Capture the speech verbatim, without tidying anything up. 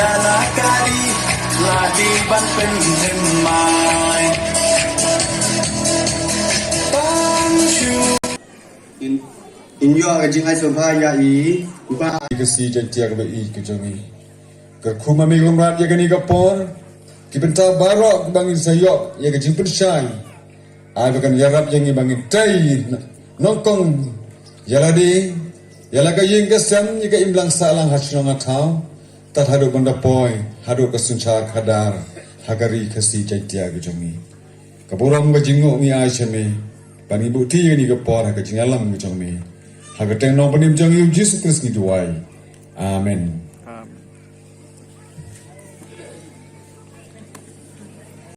Ïa la ka ri la dei ban pynthymmai. Tang shu. In, in ïoh ka jingai sngewbha ïa i. Ba. Ka Khasi Jaiñtia kaba ïeit ka jong i. Kyrkhu ma me ko Mrad ïa kane ka por. Ki bynta baroh kiba ngin sa ïoh ïa ka jingpynshai. Ai ba kan ïarap ïa ngi ba ngin tei nyngkong ïa lade, ïa la ka ïing ka sem, ïa ka imlang sahlang ha shnong ha thaw, tad haduh ban da poi haduh ka synshar khadar ha ka ri Khasi Jaiñtia ka jong ngi. Ka burom ka jingnguh ngi ai sha me, ba ngin buh ti ïa kane ka por ha ka jingïalam ka jong me. Ha ka kyrteng nongpynim jong ngi u Jisu Khrist ngi duwai. Amen.